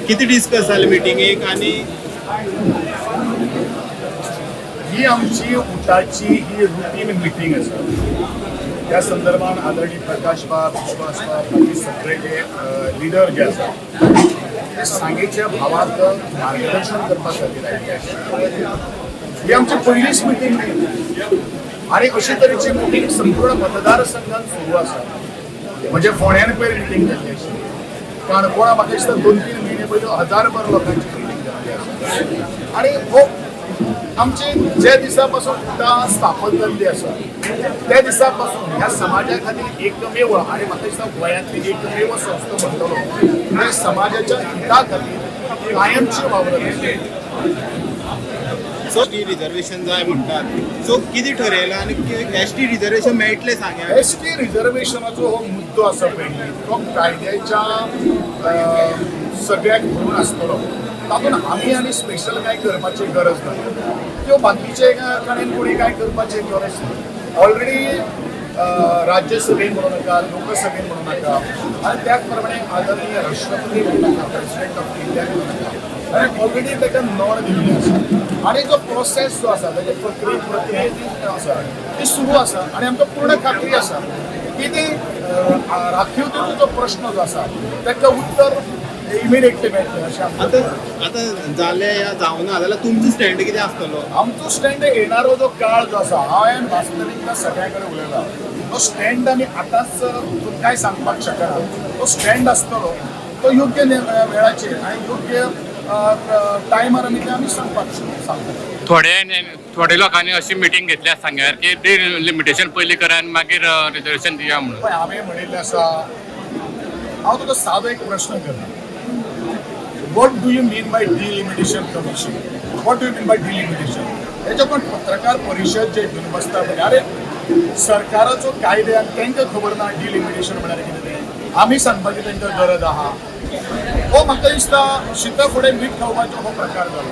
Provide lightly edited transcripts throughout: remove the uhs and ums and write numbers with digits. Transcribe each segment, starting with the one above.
कितें डिस्कस जालें मिटिंगेक आनी ही आमची उटाची ही रुटीन मिटींग आसा. त्या संदर्भात आदरणीय प्रकाश बाब, विश्वास बाब, बाकी सगळे जे लिडर जे आसा ते सांगेच्या भावाक मार्गदर्शन करपा खातीर आयिल्ले आशिल्ले. ही आमची पयलीच मिटींग न्ही आनी अशे तरेची मिटींग संपूर्ण मतदारसंघात सुरू आसा. म्हणजे फोंड्यान पयर मिटींग जाल्ली आशिल्ली, काणकोणा म्हाका दिसता 2-3 म्हयने पयलीं हजारभर लोकांची मिटींग जाल्ली आसा. आनी हो आमची जे दिसा पासून उटा स्थापन जाल्ली आसा त्या दिसा पासून ह्या समाजा खातीर एकमेव आनी म्हाका दिसता गोंयांतली एकमेव संस्था म्हणटलो म्हणजे समाजाच्या हिता खातीर कायमची वावरत आसा. सो एस टी रिजर्वेशन जाय म्हणटात, सो कितें ठरयलां आनी एस टी रिजर्वेशन मेळटलें सांग्यार? एस टी रिजर्वेशनाचो हो मुद्दो आसा पळय, तो कायद्याच्या सगळ्याक धरून आसतलो. तातूंत आमी आनी स्पेशल कांय करपाची गरज ना किंवा बाकीचे कडेन कोणी कांय करपाची गरज ना. ऑलरेडी राज्यसभेन म्हणू नाका, लोकसभेन म्हणू नाका आनी त्याच प्रमाणे आदरणीय राष्ट्रपती म्हणू नाका, प्रेसिडेंट ऑफ इंडिया म्हणू नाका, आनी ऑलरेडी ताका नोड दिल्ली आसा. आनी जो प्रोसेस जो आसा, ताची प्रक्रिया प्रक्रिया जी आसा ती सुरू आसा आनी आमकां पूर्ण खात्री आसा की ती राखीवतेचो जो प्रश्न जो आसा ताका उत्तर इमिडिएटली मेळटलें अशें आमकां. आतां आतां जालें या जावना जाल्यार तुमचो स्टँड कितें आसतलो? आमचो स्टँड येणारो जो काळ जो आसा, हांवें वास्तविकता सगळ्या कडेन उलयला, तो स्टँड आमी आतांच कांय सांगपाक शकना. तो स्टँड आसतलो तो योग्य वेळाचेर आनी योग्य टायमार आमी ते आमी सांगपाक सांगतले. थोडे थोडे लोकांनी अशी मिटींग घेतल्या सांग्यार की डिलिमिटेशन पयलीं करा आनी मागीर रिजर्वेशन दिया म्हणून. पळय, हांवें म्हणिल्लें आसा, हांव तुका सादो एक प्रश्न करता. What do you mean by delimitation commission? What do you mean by delimitation? हेच्या पण पत्रकार परिशद जे घेवन बसता पळय, अरे सरकाराचो कायदे आनी तांकां खबर ना डिलिमिटेशन म्हळ्यार कितें तें, आमी सांगपाची तांकां गरज आहा? हो म्हाका दिसता शिता फुडें मीठ खावपाचो हो प्रकार जालो.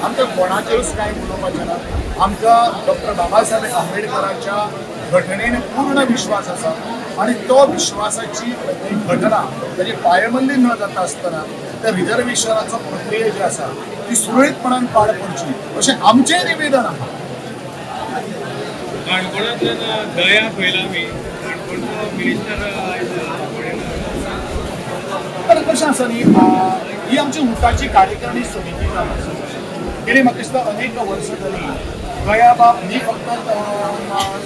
आमकां कोणाचेरूच कांय उलोवपाचें ना. आमकां डॉक्टर बाबासाहेब आंबेडकरांच्या घटनेन पूर्ण विश्वास आसा आनी तो विश्वासाची ती घटना ताची पायमल्ली न जाता आसतना त्या रिजर्वेशनाचो प्रक्रिया जी आसा ती सुरळीतपणान पार पडची अशें आमचेंय निवेदन आहा. काणकोणांतल्यान दया पळयला आमी, काणकोणचो मिनिस्टर आयज पळयला. तर कशें आसा न्ही, ही आमची उटाची कार्यकारिणी समिती जावन आसा. गेली म्हाका दिसता अनेक वर्सां जाली गयाबाब न्ही फक्त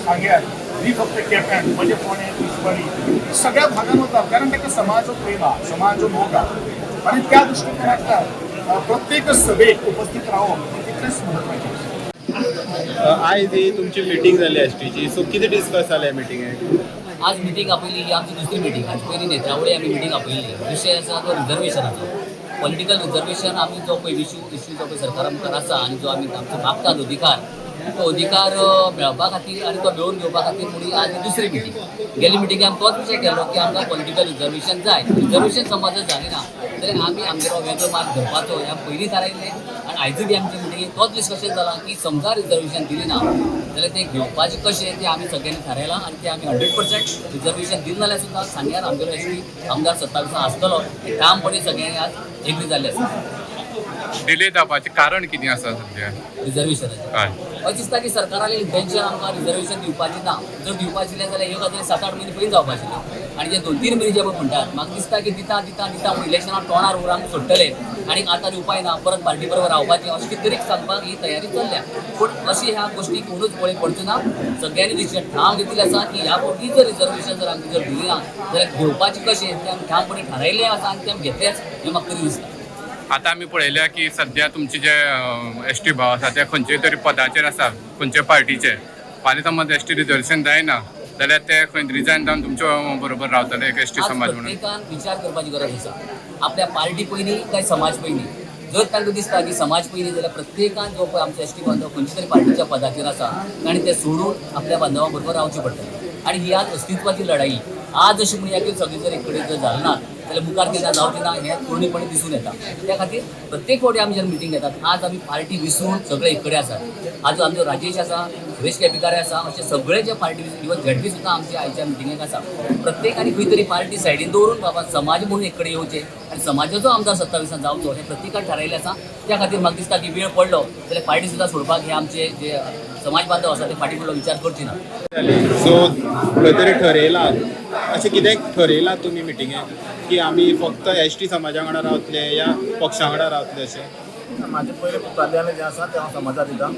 सांग्यार, न्ही फक्त केप्यान, म्हणजे फोंडें, तिसवाडी, सगळ्या भागान वता, कारण ताका समाजाचो प्रेम आहा, समाजाचो मोग आहा आनी त्या दृश्टिकोनांतल्यान प्रत्येक सभेक उपस्थित रावप हें तितलेंच म्हत्वाचें आसा. आयज ही तुमची मिटींग जाली एस टीची, सो कितें डिस्कस जालें मिटिंगेक? आज मिटींग आपयली ही आमची दुसरी मिटींग. आज पयलीं नेत्रावळी आमी मिटींग आपयल्ली. विशय आसा तो रिजर्वेशनाचो, पॉलिटिकल रिजर्वेशन. आमी जो पळय इश्यू जो पळय सरकारा मुखार आसा आनी जो आमी आमचो मागतात अधिकार, तो अधिकार मेळपा खातीर आनी तो मेळोवन घेवपा खातीर म्हणून आज ही दुसरी मिटींग. गेली मिटींगे आमी तोच विशय केलो की आमकां पॉलिटिकल रिजर्वेशन जाय. रिजर्वेशन समज जर जालें ना जाल्यार आमी आमगेलो वेगळो मार्ग धरपाचो हें आमी पयलीं थारायिल्लें. आनी आयजूय बी आमच्या मिटिंगेक तोच डिस्कशन जालां की समजा रिजर्वेशन दिलें ना जाल्यार तें घेवपाचें कशें तें आमी सगळ्यांनी थारायलां. आनी तें आमी 100% रिजर्वेशन दिलें जाल्यार सुद्दां सांग्यार आमगेलो एस टी आमदार 27 आसतलो हें ठामपणी सगळ्यांनी आज एग्री जाल्लें आसा. डिले जावपाचें कारण कितें आसा सद्या? रिजर्वेशनाचें? हय. अशें दिसता की सरकारालें इंटेन्शन आमकां रिजर्वेशन दिवपाचें ना. जर दिवपाचें आसलें जाल्यार ह्यो गजाली 7-8 म्हयने पयलीं जावपाचें. आनी जे 2-3 म्हयने जे पळय म्हणटात, म्हाका दिसता की दिता दिता दिता म्हणून इलेक्शनाक तोंडार उर आमकां सोडटले आनी आतां उपाय ना, परत पार्टी बरोबर रावपाचें अशें कितें तरी सांगपाक ही तयारी चल्ल्या. पूण अशी ह्या गोश्टी कोणूच बळी पडचो ना. सगळ्यांनी डिसिजन ठाम घेतिल्लें आसा की ह्या फावटी जर रिजर्वेशन जर आमकां जर दिली ना जाल्यार घेवपाचें कशें तें आमी ठामपणी थारायिल्लें आसा आनी तें आमी घेतलेंच हें म्हाका तरी दिसता. आतां आमी पळयल्या की सद्या तुमचे जे एस टी भाव आसा ते खंयचे तरी पदाचेर आसा, खंयचे पार्टीचे. फाल्यां समज एस टी रिजर्वेशन जायना जाल्यार ते खंय रिजायन जावन तुमच्या बरोबर रावतले एक एस टी आज समाज म्हणून? प्रत्येकान विचार करपाची गरज आसा, आपल्या पार्टी पयलीं काय समाज पयलीं. जर तांकां दिसता की समाज पयलीं जाल्यार प्रत्येकान जो पळय आमचो एस टी बांधव खंयच्या तरी पार्टीच्या पदाचेर आसा ताणें ते सोडून आपल्या बांधवा बरोबर रावचें पडटलें. आनी ही आज अस्तित्वाची लढाई. आज अशें म्हणया की सगळीं जर एक कडेन जर जालें ना जाल्यार मुखार केन्ना जावचें ना हें पूर्णपणे दिसून येता. त्या खातीर प्रत्येक फावटी आमी जेन्ना मिटींग घेतात, आज आमी पार्टी विसरून सगळे एक कडेन आसात. आज आमचो राजेश आसा. सुरेश केपेकार आसा, अशे सगळे जे पार्टी, इवन झेडपी सुद्दां आमच्या आयच्या मिटिंगेक आसा. प्रत्येकान खंय तरी पार्टी सायडीन दवरून बाबा समाज म्हणून एक कडेन येवचें आनी समाजाचो आमदार 27 जावचो हें प्रत्येकान थारायलें आसा. त्या खातीर म्हाका दिसता की वेळ पडलो जाल्यार पार्टी सुद्दां सोडपाक हे आमचे जे समाज बांधव आसा ते फाटीं फुडलो विचार करचे ना. सो खंय तरी ठरयलां, अशें कितें ठरयलां तुमी मिटिंगेक की आमी फक्त एस टी समाजा वांगडा रावतले या पक्षा वांगडा रावतले अशें? म्हाजें पयलें मुखाल्ल्यान जें आसा तें हांव समाजा दितां.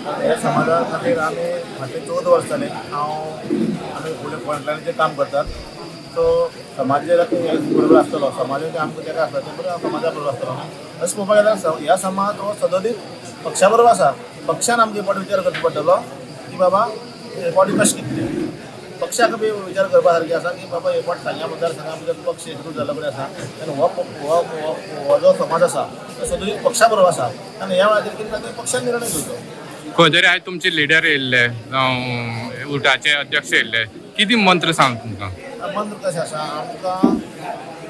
ह्या समाजा खातीर आमी फाटले 14 वर्स जालें हांव आमी फुडें फ्रंटलायनाचेर काम करतात. सो समाज जे बरोबर आसतलो, समाजान आमकां ताका आसता ते बरोबर समाजा बरोबर आसतलो. अशें पळोवपाक गेल्यार ह्या समाज हो सदोदीत पक्षा बरोबर आसा. पक्षान आमकां एक विचार करचो पडटलो की बाबा हे फावटी कशें कितें पक्षाक बी विचार करपा सारकें आसा की बाबा हे फावट सांग्या मतदारसंघा भितर पक्ष एकजूट जाल्लो कडेन आसा आनी हो हो जो समाज आसा तो सदोदीत पक्षा बरोबर आसा आनी ह्या वेळाचेर कितें जाता पक्षान निर्णय घेवचो. खंय तरी आयज तुमचे लिडर येयल्ले, उटाचे अध्यक्ष येयल्ले, कितें मंत्र सांग तुमकां? मंत्र कशें आसा, आमकां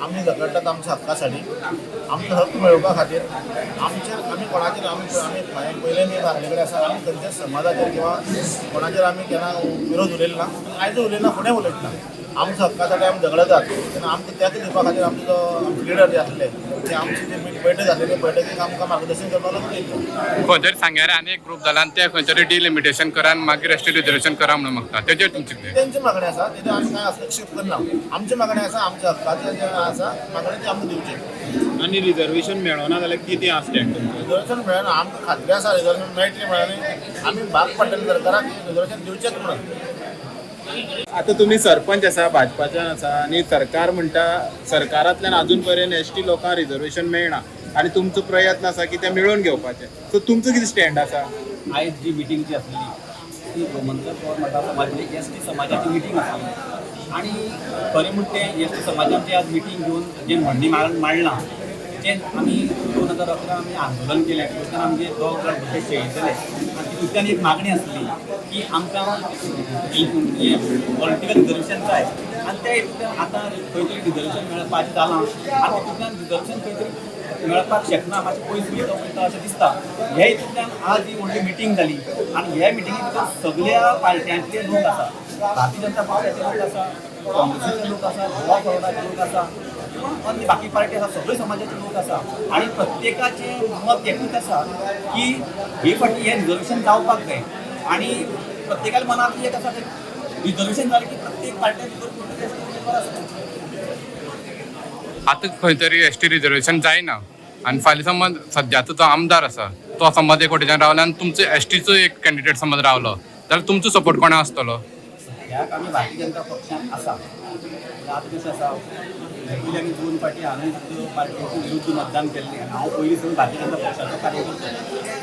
आमी झगडटात आमच्या हक्का साठी, आमचो हक्क मेळोवपा खातीर. आमचेर आमी कोणाचेर आमी आमी पयले मी सांगले कडेन आसा, आमी खंयच्याच समाजाचेर किंवा कोणाचेर आमी केन्ना विरोध उलयलो ना, आयज उलयना, फुडें उलयतना. आमच्या हक्कासाठी आमी झगडतात तेन्ना आमकां त्याच दिवपा खातीर आमचो जो आमचे लिडर जे आसले ते आमची जी बैठक जाल्ली ते बैठकीक आमकां मार्गदर्शन करपाक लागून येयल्ले. खंय तरी सांग्यार आनी एक ग्रूप जाला आनी ते खंय तरी डिलिमिटेशन करा आनी मागीर एस टी रिजर्वेशन करा म्हणून मागता, तेजेर तुमचें कितें? तेंची मागणी आसा, तेजेर आमी कांय हस्तक्षेप करना. आमची मागणी आसा, आमच्या हक्काचें जें आसा मागणी ती आमकां दिवची. आनी रिजर्वेशन मेळना जाल्यार कितें आसा स्टँड तुमचो? रिजर्वेशन मेळना, आमकां खात्री आसा रिजर्वेशन मेळटलें म्हळ्यार आमी भाग पडटले सरकाराक रिजर्वेशन दिवचेंच म्हणून. आतां तुमी सरपंच आसा, भाजपाच्यान आसा आनी सरकार म्हणटा सरकारांतल्यान अजून पर्यंत एस टी लोकांक रिजर्वेशन मेळना आनी तुमचो प्रयत्न आसा की तें मेळोवन घेवपाचें, सो तुमचो कितें स्टँड आसा? आयज जी मिटींग जी आसली ती गोमंतक गोवा मराठा समाज एस टी समाजाची मिटींग आसली आनी खरें म्हणटा तें एस टी समाजान जी आज मिटींग घेवन जें म्हणणें मांडलां जें आमी 2011 आमी आंदोलन केलें, तितूंतल्यान आमचे दोग जाण भुरगे शहीद जाले आनी तितूंतल्यान एक मागणी आसली की आमकां पॉलिटिकल रिजर्वेशन जाय आनी त्या हितूंतल्यान आतां खंय तरी रिजर्वेशन मेळपाचें जालां आनी तितूंतल्यान रिजर्वेशन खंय तरी मेळपाक शकना, मातशें पयस वयता वयता अशें दिसता. ह्या हितूंतल्यान आज ही व्हडली मिटींग जाली आनी ह्या मिटिंगे भितर सगळ्या पार्ट्यांतले लोक आसा, भारतीय जनता पार्टीचे लोक आसा, काँग्रेसीचे लोक आसा, गोवा फॉरवर्डाचे लोक आसा किंवा अन्य बाकी पार्टी आसा, सगळे समाजाचे लोक आसा आनी प्रत्येकाचें मत एकूच आसा की हे फावटी हें रिजर्वेशन जावपाक जाय आनी प्रत्येकाच्या मनांत एक आसा तें रिजर्वेशन जालें की प्रत्येक पार्टी भितर कोण तरी एस टी उमेदवार आसता. आतां खंय तरी एस टी रिजर्वेशन जायना आनी फाल्यां समज सद्याचो जो आमदार आसा तो समज एक वटेच्यान रावलो आनी तुमचो एस टीचो एक कॅन्डिडेट समज रावलो जाल्यार तुमचो सपोर्ट कोणा आसतलो? सद्याक आमी भारतीय जनता पक्षान आसा. आतां कशें आसा, पयलीं आमी 2 फावटी हांवें पार्टीचे विरुद्ध मतदान केल्लें आनी हांव पयलीं सावन भारतीय जनता पक्षाचो कार्यकर्तो,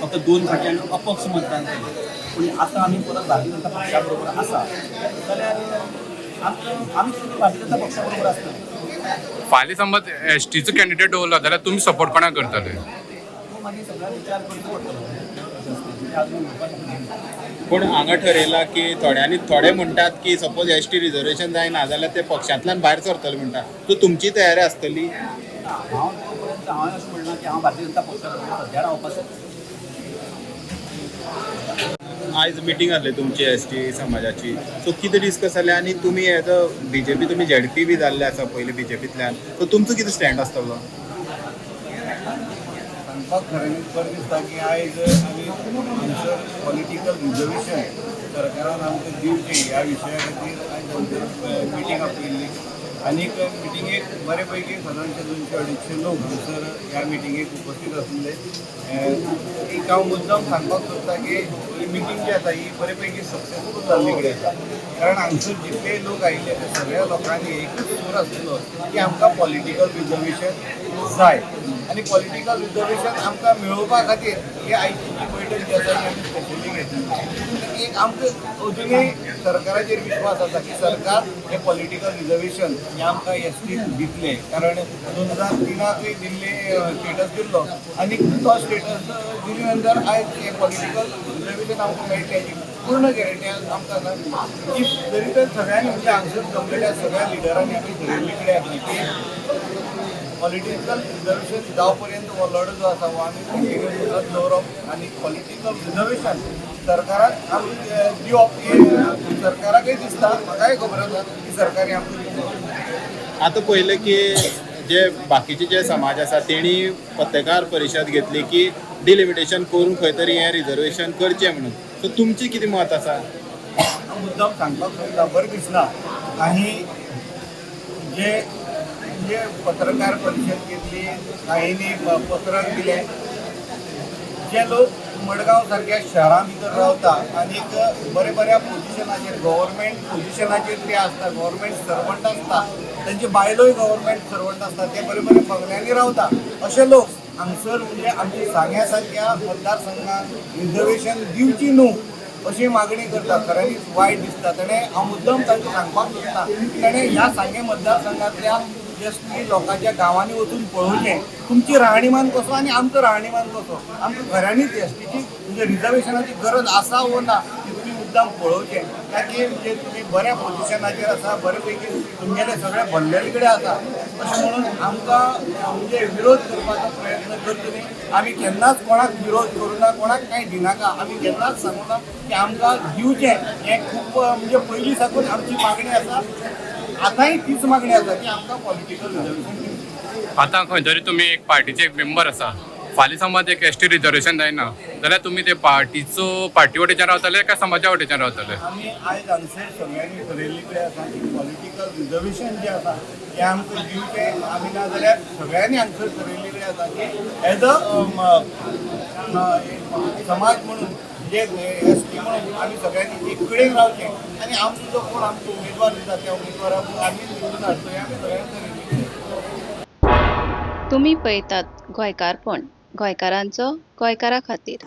फक्त 2 फावटी आमी अपक्ष मतदान केलें. पूण आतां आमी परत भारतीय जनता पक्षा बरोबर आसा जाल्यार आमी भारतीय जनता पक्षा बरोबर आसतले. फाल्यां समज एस टीचो कॅन्डिडेट दवरलो जाल्यार तुमी सपोर्ट कोणाक करतले? तो मागीर सगळ्या विचार करचो पडटलो, अजून म्हणपाक शकना. पूण हांगा ठरयलां की थोड्यांनी थोडे म्हणटात की सपोज एस टी रिजर्वेशन जायना जाल्यार ते पक्षांतल्यान भायर सरतले म्हणटा, सो तुमची तयारी आसतली? हांव तो पर्यंत हांवें अशें म्हणलां की हांव भारतीय जनता पक्षा बरोबर सद्या रावपाचो. आयज मिटींग आसली तुमची एस टी समाजाची, सो कितें डिस्कस जालें आनी तुमी एज अ बीजेपी तुमी झेडपी बी जाल्ले आसा पयलीं बीजेपींतल्यान, सो तुमचो कितें स्टँड आसतलो? सांगपाक खरें बरें दिसता की आयज आमी हांगसर पॉलिटिकल रिजर्वेशन सरकारान आमकां दिवचें ह्या विशया खातीर आयज आमची मिटींग आपयिल्ली आनीक मिटिंगेक बरे पैकी सादारणशे 200-250 लोक हांगसर ह्या मिटिंगेक उपस्थित आसले. एक हांव मुद्दम सांगपाक सोदता की ही मिटींग जी आसा ही बरे पैकी सक्सेसफूल जाल्ले कडेन आसा, कारण हांगसर जितले लोक आयिल्ले ते सगळ्या लोकांनी एकूच सूर आसलो की आमकां पॉलिटिकल रिजर्वेशन जाय आनी पॉलिटिकल रिजर्वेशन आमकां मेळोवपा खातीर ही आयची जी बैठक जी आसा ती आमी स्पेशली घेतली. एक आमकां अजुनूय सरकाराचेर विश्वास आसा की सरकार हें पॉलिटिकल रिजर्वेशन हें आमकां एस टी दितलें, कारण 2003 दिल्ले स्टेटस दिल्लो आनी तो स्टेटस दिले नंतर आयज हें पॉलिटिकल रिजर्वेशन आमकां मेळटलें हेची पूर्ण गॅरंटी आमकां आसा. If जरी तर सगळ्यांनी म्हणजे हांगसर जमलेल्या सगळ्या लिडरांनी आमी ठरयल्ले कडेन आसली की पॉलिटिकल रिजर्वेशन जावपर्यंत हो लढो जो आसा हो आमी कंटिन्यू चलत दवरप आनी पॉलिटिकल रिजर्वेशन सरकाराक आमी दिवप हें सरकाराकय दिसता, म्हाकाय खबर आसा की सरकार हें आमकां दिवप. आतां पळयलें की जे बाकीचे जे समाज आसा तेणी पत्रकार परिशद घेतली की डिलिमिटेशन करून खंय तरी हें रिजर्वेशन करचें म्हणून, सो तुमचें कितें मत आसा? हांव मुद्दाम सांगपाक सोदता, बरें दिसना काही जे जे पत्रकार परिशद घेतली, काहींनी पत्रक दिलें, जे लोक मडगांव सारक्या शहरां भितर रावता आनीक बऱ्या बऱ्या पोजिशनाचेर, गव्हर्मेंट पोजिशनाचेर ते आसता, गव्हर्मेंट सर्वंट आसता, तांचे बायलोय गव्हर्मेंट सर्वंट आसता, ते बरे बरे बंगल्यांनी रावता, अशे लोक हांगसर म्हणजे आमच्या सांग्या सारक्या मतदारसंघाक रिजर्वेशन दिवची न्हू अशी मागणी करता. खऱ्यांनीच वायट दिसता. ताणें हांव मुद्दम तांकां सांगपाक सोदता की ताणें ह्या सांगें मतदारसंघांतल्या एस टी लोकांच्या गांवांनी वचून पळोवचें तुमची राहणीमान कसो आनी आमचो राहणीमान कसो. आमकां खऱ्यांनीच एस टीची म्हणजे रिजर्वेशनाची गरज आसा वो ना ती तुमी मुद्दाम पळोवचें. ताकी म्हणजे तुमी बऱ्या पोजिशनाचेर आसा, बरे पैकी तुमगेले सगळे भरलेले कडेन आसा, अशें म्हणून आमकां म्हणजे विरोध करपाचो प्रयत्न करचो न्ही. आमी केन्नाच कोणाक विरोध करूं ना, कोणाक कांय दिनाका. आमी केन्नाच सांगूना की आमकां दिवचें. हें खूब म्हणजे पयलीं साकून आमची मागणी आसा, आतांय तीच मागणी आसा की आमकां पॉलिटिकल रिजर्वेशन दिवचें. आतां खंय तरी तुमी एक पार्टीचे एक मेंबर आसा, फाल्यां समज एक एस टी रिजर्वेशन जायना जाल्यार तुमी ते पार्टीचो पार्टी वटेच्यान रावतले काय समाजा वटेच्यान रावतले? आमी आयज हांगसर सगळ्यांनी ठरयल्ले कडेन आसा की पॉलिटिकल रिजर्वेशन जें आसा तें आमकां दिवचें. आमी ना जाल्यार सगळ्यांनी हांगसर ठरयल्ले कडेन आसा की एज अ समाज म्हणून, जे एस टी म्हणून आमी सगळ्यांनी एक कडेन रावचें आनी आमचो जो कोण आमचो उमेदवार दिता त्या उमेदवाराक आमी निवडून हाडचो, हें आमी सगळ्यांनी ठरयल्लें. तुमी पळयतात गोंयकारपण, गोंयकारांचो गोंयकारा खातीर.